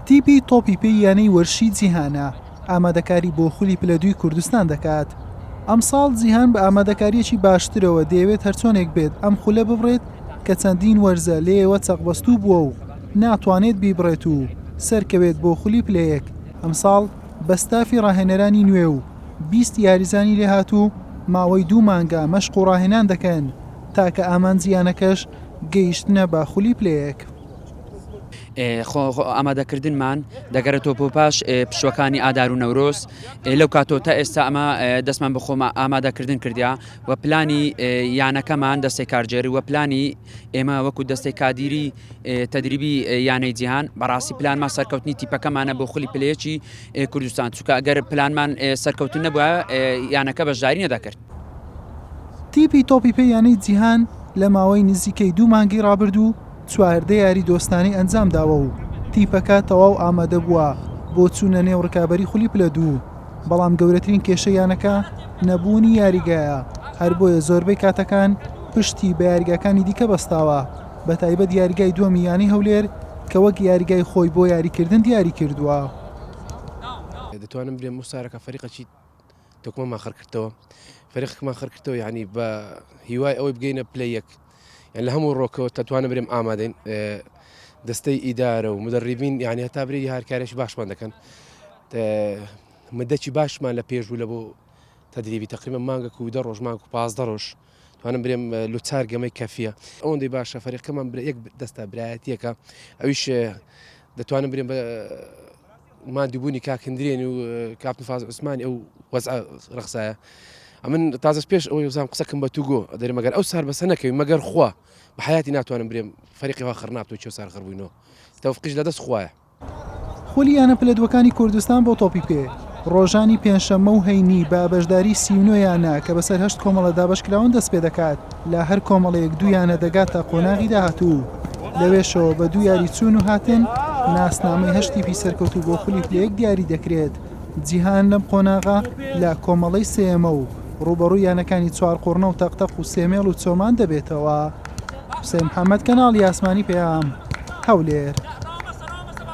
تیپی تۆپی پێی یانەی وەرشی جیهانە ئامادەکاری بۆ خولی پلە دووی کوردستان دەکات. ئەمساڵ جیهان بە ئامادەکارییەکی باشترەوە دەیەوێت هەرچۆنێک بێت ئەم خولە ببڕێت کە چەندین وەرزە لێیەوە چەقبەستوو بووە و ناتوانێت بیبڕێت و سەرکەوێت بۆ خولی پلە یەک. ئەمساڵ بە ستافی ڕاهێنەرانی نوێ و 20 یاریزانی لێهاتوو ماوەی دوو مانگە مەشق و ڕاهێنان دەکەن، تاکە ئامانجی یانەکەش گەیشتنە بە خولی پلە یەک. خۆ ئامادەکردنمان دەگەرێتەوە بۆ پاش پشوەکانی ئادار و نەورۆز لەو کاتەوە تا ئێستا ئەمە دەستمان بە خۆمە ئامادەکردن کردیا و پلانی یانەکەمان دەستەی کارگێری و پلانی ئێمە وەکو دەستەی کادیری تەدریبی یانەی جیهان بەڕاستی پلانمان سەرکەوتنی تیپەکەمانە بۆ خولی پلەیەکی کوردستان چونکە ئەگەر پلانمان سەرکەوتن نەبووە یانەکە بەشداری نەدەکرد. تیپی تۆپی پێی یانەی جیهان لە ماوەی نزیکەی دوو مانگی ڕابردوو 14 یاری دۆستانەی ئەنجامداوە و تیپەکە تەواو ئامادەبووە بۆ چوونە نێو ڕکابەری خولی پلە دوو، بەڵام گەورەترین کێشەی یانەکە نەبوونی یاریگایە، هەر بۆیە زۆربەی کاتەکان پشتی بە یاریگاکانی دیکە بەستاوە، بەتایبەت یاریگای دووەمی یانەی هەولێر کە وەک یاریگای خۆی بۆ یاریکردن دیاریکردووە. دەتوانم بلێم ئەو سارەکە فەریقەکی تۆکمەمان خڕکردەوە فەریقمان خڕکردەوە یعنی بە هیوای ئەوەی بگەینە پلە یەک یان لە هەموو ڕۆکەوە تەتوانە برێم ئامادەین دەستەی ئیدارە و مدەڕیبین یعنی هەتا برێ هارکارێکی باشمان دەکەن مدەکی باشمان لە پێش بوو لە بۆ تدریبی تقریبا مانگەک و دە ڕۆژ مانگ و 15 ڕۆژ توانم برێم لو چار گەمەی کەفیە ئەوەندەی باشە فەریقەکەمان برا یەک دەستە برایەتیەکە ئەویش دەتوانم برێم بە مادیبوونی کاک هندرێن و کاپتن فاز عوسمانی ئەو وەزع ڕەخسایە ئەمن تازەش پێش ئەوەی وزان قسەکەم بە توگۆ دەرێ مەگەر ئەو سار بەسە نەکەوی مەگەر خوا بە حیاتی ناتوانم برێم فەریقی وا خڕناب تۆ چۆ سار خڕبووینەوە تەوفقیش لە دەست خوایە. خولی یانە پلە دووەکانی کوردستان بۆ تۆپی پێ ڕۆژانی پێنجشەممە و هەینی بە بەشداری 39 یانە کە بەسەر هەشت کۆمەڵە دابەشکراون دەستپێدەکات، لە هەر کۆمەڵەیەک دوو یانە دەگاتە قۆناغی داهاتوو و لەوێشەوە بە دوو یاری چوون و هاتن ناسنامەی هەشت تیپی سەرکەوتوو بۆ خولی پلە یەک دیاری دەکرێت. جیهان لەم قۆناغە لە کۆمەڵەی سێیەمە و ڕووبەڕووی یانەکانی چوارقوڕنە و تەقتەق و سێمێڵ و چۆمان دەبێتەوە. حوسێن محەمەد، کەناڵی ئاسمانی پەیام، هەولێر.